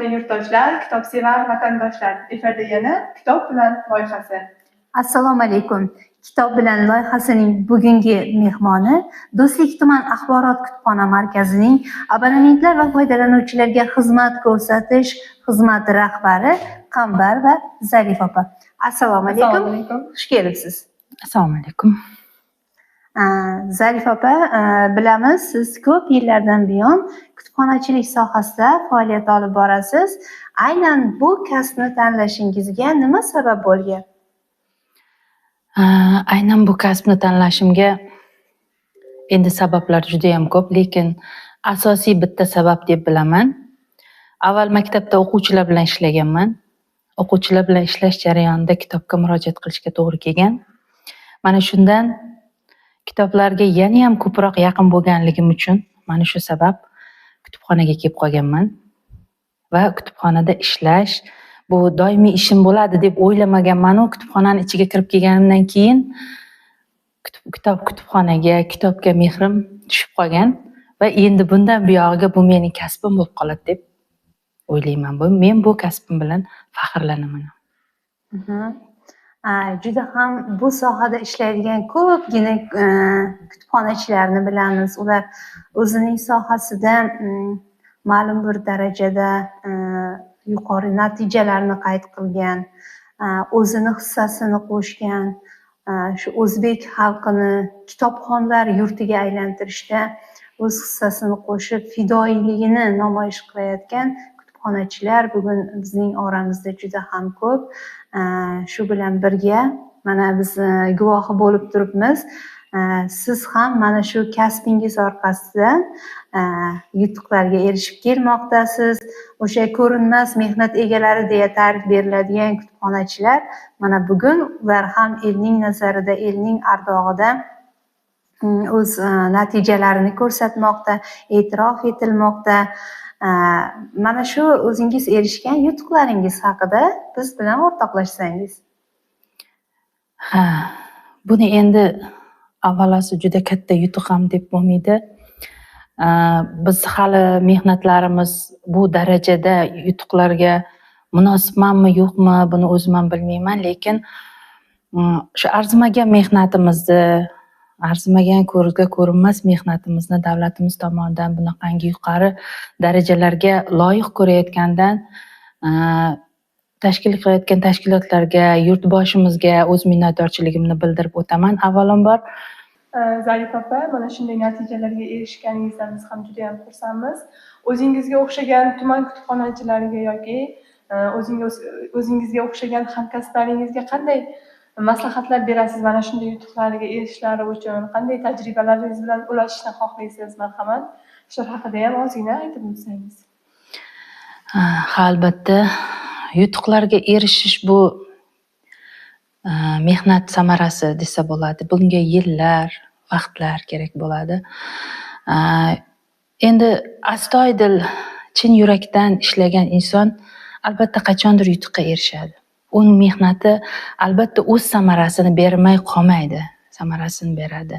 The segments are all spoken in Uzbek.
Hurmatli yurtdoshlar, kitobsevar vatandoshlar, efirda yana Kitob bilan loyihasi. Assalomu alaykum. Kitob bilan loyihasining bugungi mehmoni Do'stlik tuman axborot kutubxona markazining abonementlar va foydalanuvchilarga xizmat ko'rsatish xizmati rahbari Qambarova Zarif opa. Assalomu alaykum. Assalomu alaykum. Xush kelibsiz. Assalomu alaykum. Zarif opa, bilamiz, siz ko'p yillardan buyon kutubxonachilik sohasida faoliyat olib borasiz. Aynan bu kasbni tanlashingizga nima sabab bo'lgan? Aynan bu kasbni tanlashimga endi sabablar judayam ko'p, lekin asosiy bitta sabab deb bilaman. Avval maktabda o'quvchilar bilan ishlaganman. O'quvchilar bilan ishlash jarayonida kitobga murojaat qilishga to'g'ri kelgan. Mana shundan kitoblarga yanayam ko'proq yaqin bo'lganligim uchun mana shu sabab kutubxonaga kelib qolganman. Va kutubxonada ishlash bu doimiy ishim bo'ladi deb o'ylamaganman-u, kutubxonani ichiga kirib kelganimdan keyin kitob kutubxonaga, kitobga mehrim tushib qolgan va endi bundan buyog'iga bu mening kasbim bo'lib qoladi deb o'ylayman. Men bu kasbim bilan faxrlanaman. Juda ham bu sohada ishlaydigan ko'pgina kutubxonachilarni bilamiz. Ular o'zining sohasida ma'lum bir darajada yuqori natijalarni qayd qilgan, o'zini hissasini qo'shgan, shu o'zbek xalqini kitobxonlar yurtiga aylantirishda o'z hissasini qo'shib, fidoyiligini namoyish qilayotgan kutubxonachilar bugun bizning oramizda juda ham ko'p. Shu bilan birga mana biz guvohi bo'lib turibmiz. Siz ham mana shu kasbingiz orqasidan yutuqlarga erishib kelmoqdasiz. O'sha ko'rinmas mehnat egalari deya ta'rif beriladigan kutubxonachilar mana bugun ular ham elning nazarida, elning ardog'ida o'z natijalarini ko'rsatmoqda, e'tirof etilmoqda. Mana shu o'zingiz erishgan yutuqlaringiz haqida biz bilan o'rtoqlashsangiz. Ha, buni endi avvalosi juda katta yutuq ham deb bo'lmaydi. Biz hali mehnatlarimiz bu darajada yutuqlarga munosibmanmi, yo'qmi, buni o'zim ham bilmayman, lekin shu arzimagan mehnatimizni, arzimagan ko'zga ko'rinmas mehnatimizni davlatimiz tomonidan bunaqangi yuqori darajalarga loyiq ko'rayotgandan, tashkil qilayotgan tashkilotlarga, yurtboshimizga o'z minnatdorchiligimni bildirib o'taman avvalambor. Zarif opa, mana shunday natijalarga erishganingizdan biz ham juda ham xursandmiz. O'zingizga o'xshagan tuman kutubxonachilariga yoki o'zingizga o'xshagan hamkasblaringizga qanday maslahatlar berasiz mana shunday yutuqlarga erishishlari uchun? Qanday tajribalaringiz bilan ulashishni xohlaysiz? Marhamat, shu haqida ham ozgina aytib o'tsangiz. Ha, albatta, yutuqlarga erishish bu mehnat samarasi desa bo'ladi. Bunga yillar, vaqtlar kerak bo'ladi. Endi astoydil, chin yurakdan ishlagan inson albatta qachondir yutuqqa erishadi. Uning mehnati albatta o'z samarasini bermay qolmaydi, samarasini beradi.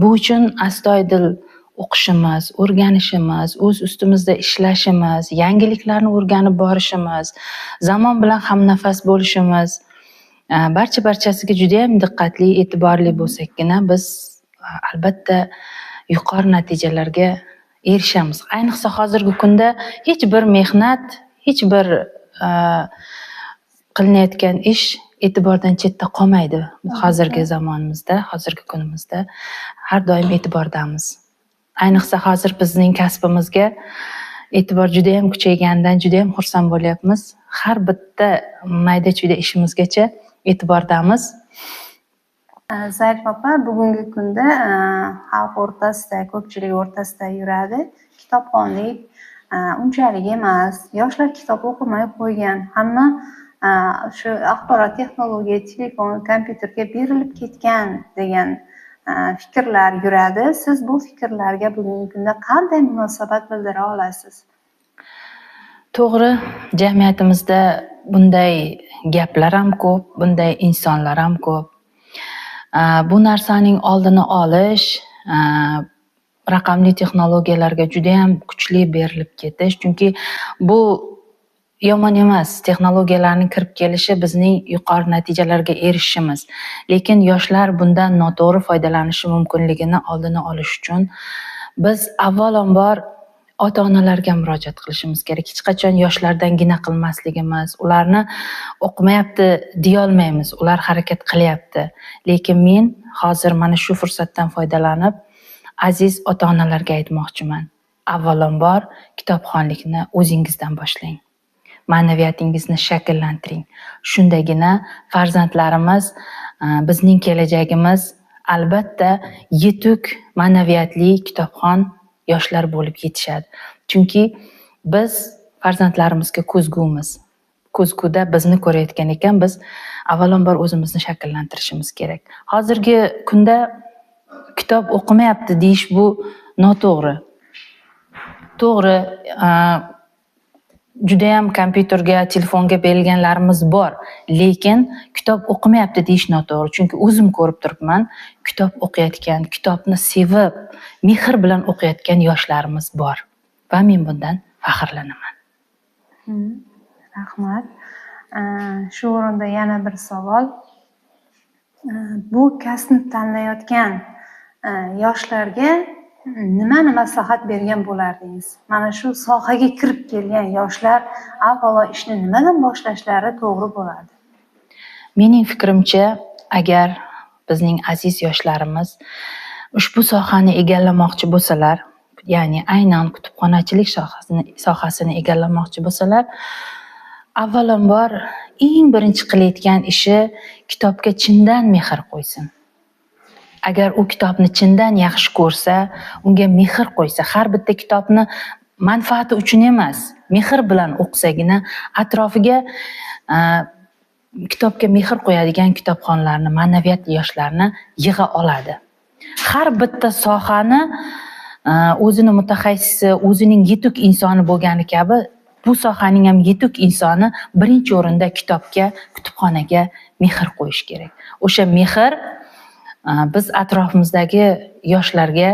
Bu uchun astoydil o'qishimiz, o'rganishimiz, o'z ustimizda ishlashimiz, yangiliklarni o'rganib borishimiz, zamon bilan hamnafas bo'lishimiz, barcha barchasiga juda ham diqqatli, e'tiborli bo'lsakkina biz albatta yuqori natijalarga erishamiz. Ayniqsa hozirgi kunda hech bir mehnat, hech bir qilinayotgan ish e'tibordan chetda qolmaydi. Hozirgi zamonimizda, hozirgi kunimizda har doim e'tibordamiz. Ayniqsa hozir bizning kasbimizga e'tibor juda ham kuchayganidan juda ham xursand bo'lyapmiz. Har bitta mayda-chuyda ishimizgacha e'tibordamiz. Zarif opa, bugungi kunda xalq o'rtasida, ko'pchilik o'rtasida yuradi. Kitobxonlik unchalik emas. Yoshlar kitob o'qimay qo'ygan. Hamma shu axborot texnologiya, telefon, kompyuterga berilib ketgan degan fikrlar yuradi. Siz bu fikrlarga bugungi kunda qanday munosabat bildira olasiz? To'g'ri, jamiyatimizda bunday gaplar ham ko'p, bunday insonlar ham ko'p. Bu narsaning oldini olish, raqamli texnologiyalarga juda ham kuchli berilib ketish, chunki bu yomon emas. Texnologiyalarning kirib kelishi bizning yuqori natijalarga erishishimiz. Lekin yoshlar bundan noto'g'ri foydalanishi mumkinligini oldini olish uchun biz avvalambor ota-onalarga murojaat qilishimiz kerak. Hech qachon yoshlardan gina qilmasligimiz, ularni o'qimayapti deyolmaymiz, ular harakat qilyapti. Lekin men hozir mana shu fursatdan foydalanib aziz ota-onalarga aytmoqchiman. Avvalambor kitobxonlikni o'zingizdan boshlang. Ma'naviyatingizni shakllantiring. Shundagina farzandlarimiz, bizning kelajagimiz albatta yetuk, ma'naviyatli, kitobxon yoshlar bo'lib yetishadi. Chunki biz farzandlarimizga ko'zgumiz. Ko'zguda bizni ko'rayotgan ekan, biz avvalambor o'zimizni shakllantirishimiz kerak. Hozirgi kunda kitob o'qimayapti deyish bu noto'g'ri. To'g'ri, judayam kompyuterga, telefonga berilganlarimiz bor, lekin kitob o'qimayapti deyish noto'g'ri. Chunki o'zim ko'rib turibman, kitob o'qiyotgan, kitobni sevib, mehr bilan o'qiyotgan yoshlarimiz bor va men bundan faxrlanaman. Rahmat. Shu o'rinda yana bir savol. Bu kasbni tanlayotgan yoshlarga nimani maslahat bergan bo'lardingiz? Mana shu sohaga kirib kelgan yoshlar avvalo ishni nimadan boshlashlari to'g'ri bo'ladi? Mening fikrimcha, agar bizning aziz yoshlarimiz ushbu sohani egallamoqchi bo'lsalar, ya'ni aynan kutubxonachilik sohasini egallamoqchi bo'lsalar, avvalambor eng birinchi qilayotgan ishi kitobga chindan mehr qo'ysin. Agar u kitobni chindan yaxshi ko'rsa, unga mehr qo'ysa, har bitta kitobni manfaati uchun emas, mehr bilan o'qisagina atrofiga kitobga mehr qo'yadigan kitobxonlarni, ma'naviyatli yoshlarni yig'a oladi. Har bitta sohani o'zini mutaxassisi, o'zining yetuk insoni bo'lgani kabi, bu sohaning ham yetuk insoni birinchi o'rinda kitobga, kutubxonaga mehr qo'yish kerak. O'sha mehr biz atrofimizdagi yoshlarga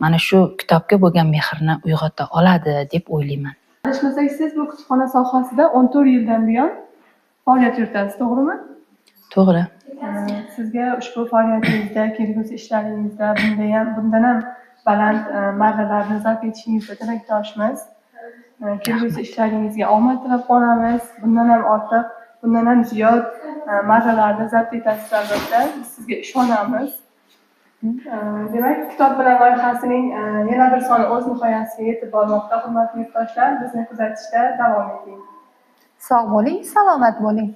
mana shu kitobga bo'lgan mehrni uyg'ota oladi deb o'ylayman. Adashmasak, siz bu kutubxona sohasida 14 yildan buyon faoliyat yuritasiz, to'g'rimi? To'g'ri. Sizga ushbu faoliyatingizda, kelgusi ishlaringizda bundan ham baland marralarni zabt etishingizda tilakdoshmiz. Kelgusi ishlaringizga omad tilab qolamiz. Bundan ham ortiq, bundan ham ziyod marralarni zabt etasiz albatta. Biz sizga ishonamiz. Demak, Kitob bilan loyihasining yana bir soni o'z nihoyasiga yetib bormoqda. Hurmatli yurtdoshlar, bizni kuzatishda davom eting. Sog' bo'ling, salomat bo'ling.